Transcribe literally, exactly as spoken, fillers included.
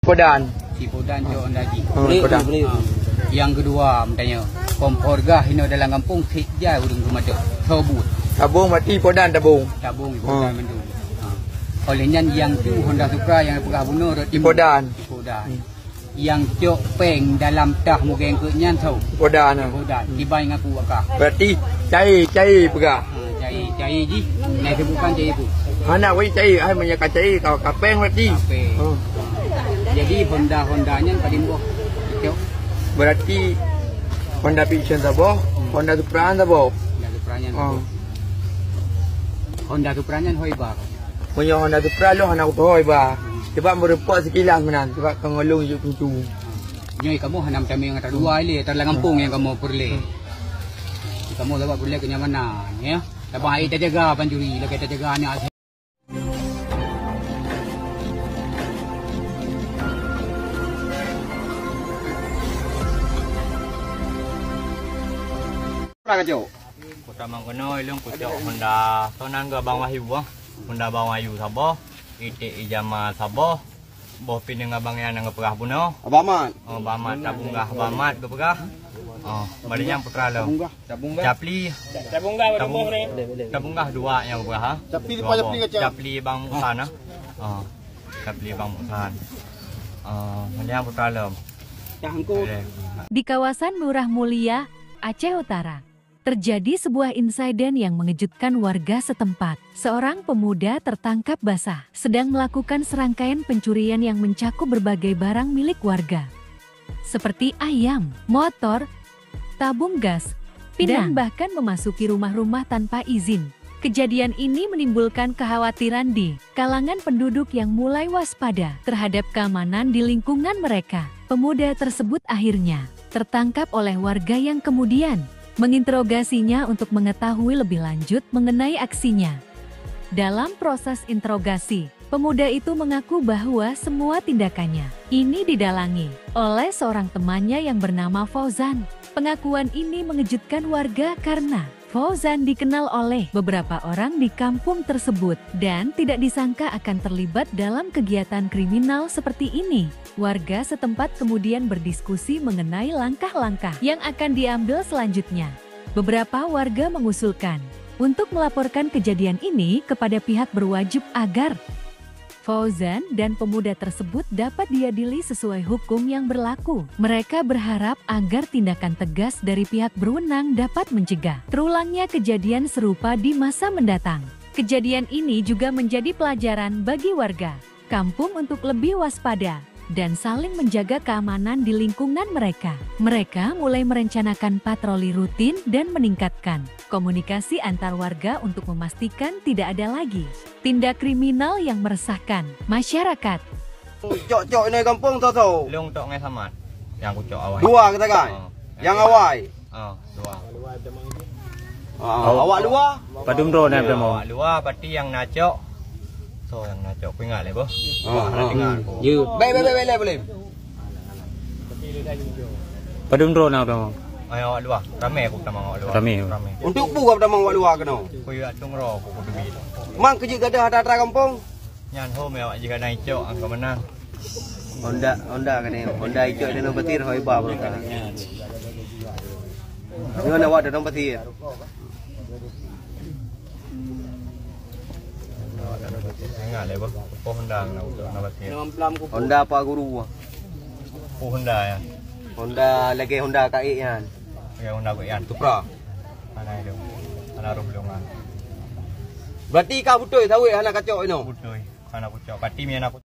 Podan. Si Podan cok Honda jih. Oh, Podan. Ah. Nyang keudua, meutanyoe, kompor gah inoe dalam gampông, sit jai ureueng geumadok. Soe buet? Tabong, berarti Podan tabong. Tabong, Podan mandum. Ah. Oleh nyan, nyang tu Honda Supra nyang peugah bunoe rot timu. Podan. Podan. Hmm. Nyang cok péng dalam tah mugeng keu nyan soe? Podan. Podan. Kiban ngaku wakah. Berarti cai, cai peugah. Ha, cai, cai jih. Nah, itu bukan cai tu. Hana wai cai, ai meunyo ka cai, ka, ka péng berarti. Ka péng. Oh. Jadi Honda, Honda nyan paling boh. Cok. Berarti Honda Vision saboh, Honda Supra saboh. Honda Supra nyan. Oh. Honda Supra nyan hoi ba. Meunyoe Honda Supra lôn hana kutohoi ba. Sebab meureumpok sikilas meunan, sebab ka ngon lôn jeuet pintu. Nyoe kamoe hana meutamé ngon ata dua ilée, ata lam gampông nyang kamoe peureulée. Kamoe sabab peureulée kenyamanan, ya. Sabab hai tajaga pancuri, lagée tajaga aneuk. Urang kacok. Kota Mangkono, ilong kucok Honda. Sonan geu Abang Wahyu, ah. Honda Abang Wahyu saboh, iték ijama saboh, boh pineung abang nyan nyang geupeugah bunoe. Abang Mat. Oh, Abang Mat, tabung gah Abang Mat geupeugah. Oh, bari nyang putra lom. Tabung gah. Tabung gah. Capli. Tabung gah, tabung gah. Tabung gah dua nyang geupeugah, ha? Capli dua boh. Capli Bang Muksan, ha? Oh, Capli Bang Muksan. Oh, bari nyang putra lom. Cangkuk. Boleh. Di kawasan Lurah Mulia, Aceh Utara, terjadi sebuah insiden yang mengejutkan warga setempat. Seorang pemuda tertangkap basah sedang melakukan serangkaian pencurian yang mencakup berbagai barang milik warga, seperti ayam, motor, tabung gas, pinang, dan bahkan memasuki rumah-rumah tanpa izin. Kejadian ini menimbulkan kekhawatiran di kalangan penduduk yang mulai waspada terhadap keamanan di lingkungan mereka. Pemuda tersebut akhirnya tertangkap oleh warga yang kemudian menginterogasinya untuk mengetahui lebih lanjut mengenai aksinya. Dalam proses interogasi, pemuda itu mengaku bahwa semua tindakannya ini didalangi oleh seorang temannya yang bernama Fauzan. Pengakuan ini mengejutkan warga karena Fauzan dikenal oleh beberapa orang di kampung tersebut dan tidak disangka akan terlibat dalam kegiatan kriminal seperti ini. Warga setempat kemudian berdiskusi mengenai langkah-langkah yang akan diambil selanjutnya. Beberapa warga mengusulkan untuk melaporkan kejadian ini kepada pihak berwajib agar Fauzan dan pemuda tersebut dapat diadili sesuai hukum yang berlaku. Mereka berharap agar tindakan tegas dari pihak berwenang dapat mencegah terulangnya kejadian serupa di masa mendatang. Kejadian ini juga menjadi pelajaran bagi warga kampung untuk lebih waspada dan saling menjaga keamanan di lingkungan mereka. Mereka mulai merencanakan patroli rutin dan meningkatkan komunikasi antar warga untuk memastikan tidak ada lagi tindak kriminal yang meresahkan masyarakat. Cok-cok inai gampông tho-tho. Long tok ngai samat. Nyang kucok awai. Dua kata kan? Oh. Nyang awai. Oh, dua. Ah, awak dua? Padum droe na. Awak dua, pati nyang na cok. So nyang na cok, ku ingat lé boh. Ah, ah, ah. Ingat boh. Ye. Baik, baik, baik, baik, baik, boleh. Padum droe na tamong? Ai, awak dua. Ramé aku tamong awak dua. Ramé. Ramé. Untuk bu ka tamong awak dua keunoe? Ku ya tung ro aku kudu bi. Mang keuji gadah atra-atra gampông? Nyan ho mé awak jih ka na icok angka menang. Honda, Honda keunoe. Honda icok di Nong Petir ho iba baroe ka. Nyoe awak di Nong Petir. Ingat lé boh. Poh Honda na icok Nong Petir. Honda Pak Guru. Poh Honda ya. Honda lagée Honda K X nyan. Lagée Honda K X nyan. Supra. Hana ilong. Hana roh ilong ah. Berarti ka beutôi sawét hana kacok inoe? Beutôi. Hana kucok. Pati mi hana kucok.